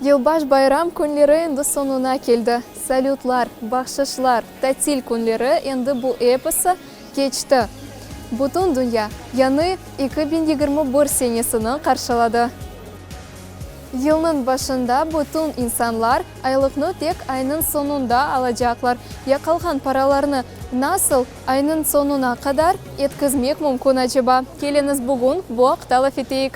Yılbaş bayram künleri endi soñuna keldi. Salütlar, bahşışlar, tatil künleri endi bu episi keçti. Bütün dünya yañı 2021 senesini qarşıladı. Yılnıñ başında bütün insanlar aylıqnı tek aynıñ soñunda alacaqlar. Ya qalğan paralarnı nasıl aynıñ soñuna qadar yetkizmek mümkün aceba? Keliñiz bugün bu aqta laf eteyik.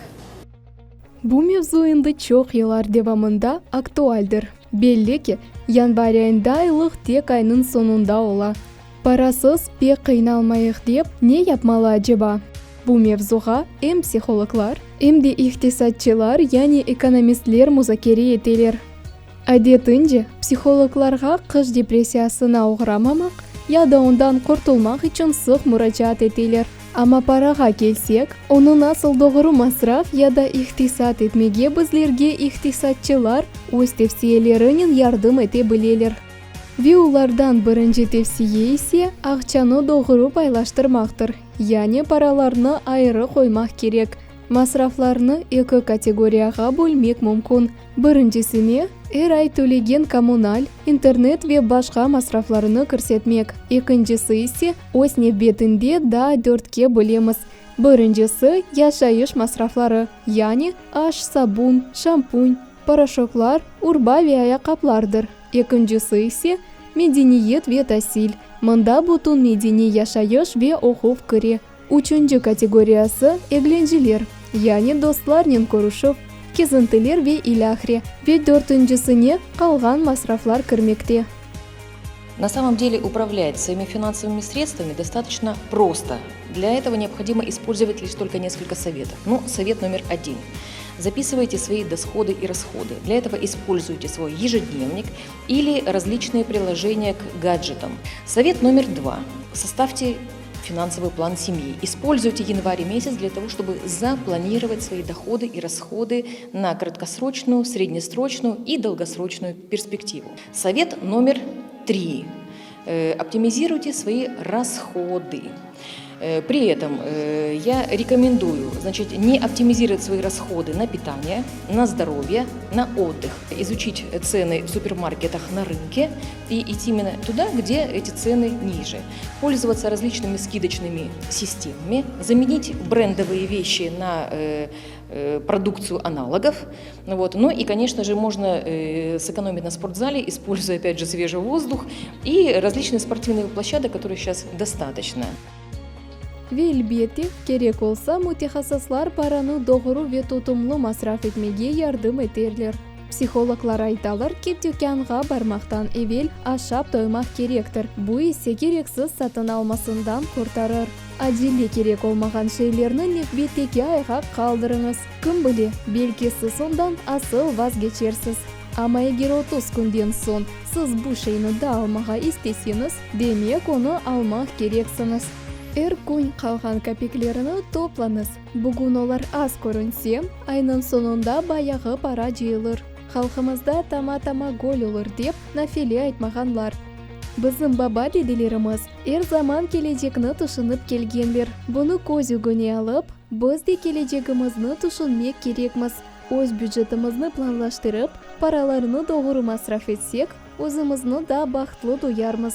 Bu mevzu endi çoq yıllar devamında aktualdir. Belli ki, yanvar ayında aylıq tek aynıñ soñunda ola. Parasız pek qıynalmayıq dep ne yapmalı aceba? Bu mevzuğa em psihologlar, em de iqtisatçılar, yani ekonomistler muzakere eteler. Adetince, psihologlarğa qış depressiyasına oğramamaq ya da ondan qurtulmaq içün sıq muracaat eteler. Amma parağa kelsek, onı nasıl doğru masraf ya da iqtisat etmege bizlerge iqtisatçılar öz tevsiyelerinen yardım ete bileler. Ve olardan birinci tevsiye ise aqçanı doğru paylaştırmaqtır, yani paralarnı ayrı qoymaq kerek. Masraflarnı eki kategoriyağa bölmek mümkün, birincisine, er ay tölegen kommunal, internet ve başqa masraflarını kirsetmek, ekincisi ise, öz nevbetinde daa dörtke bölemiz, birincisi, yaşayış masrafları, yani aş, sabun, şampun, poroşoklar, urba ve ayaqqaplardır, ekincisi ise, medeniyet ve tasil, mında bütün medeniy yaşayış ve oquv kire. Üçünci kategoriyası, eglenceler, yani dostlarnen körüşüv, kezintiler ve ilâhre, ve dörtüncisine qalğan masraflar kirmekte. На самом деле управлять своими финансовыми средствами достаточно просто. Для этого необходимо использовать лишь только несколько советов. Ну, совет номер один. Записывайте свои доходы и расходы. Для этого используйте свой ежедневник или различные приложения к гаджетам. Совет номер два. Составьте финансовый план семьи. Используйте январь месяц для того, чтобы запланировать свои доходы и расходы на краткосрочную, среднесрочную и долгосрочную перспективу. Совет номер три. Э, оптимизируйте свои расходы. Э, при этом э, я рекомендую значит, не оптимизировать свои расходы на питание, на здоровье, на отдых. Изучить цены в супермаркетах на рынке и идти именно туда, где эти цены ниже. Пользоваться различными скидочными системами, заменить брендовые вещи на э, продукцию аналогов. Вот. Ну и, конечно же, можно сэкономить на спортзале, используя, опять же, свежий воздух и различные спортивные площадки, которых сейчас достаточно. Ve elbette, kerek olsa, mütehassıslar paranı doğru ve tutumlı masraf etmege yardım eterler. Psihologlar aytalar ki, tükânğa barmaqtan evel aşap toymaq kerektir, bu ise kereksiz satın almasından qurtarır. Acele kerek olmağan şeylerni nevbetteki ayğa qaldırıñız. Kim bile, belki siz ondan asıl vazgeçersiz. Amma eger 30 künden soñ siz bu şeyni da almağa isteseñiz, demek onı almaq kereksiñiz. Er kün qalğan kapiklerini toplañız. Bugün olar az körünse, aynıñ soñunda bayağı para cıyılır. Halqımızda tama-tama göl olur dep nafile aytmağanlar. Bizim baba-dedelerimiz er zaman kelecekni tüşünip kelgenler. Bunı köz ögüne alıp, biz de kelecegimizni tüşünmek kerekmiz. Öz bücetimizni planlaştırıp, paralarnı doğru masraf etsek, özümizni daa bahtlı duyarmız.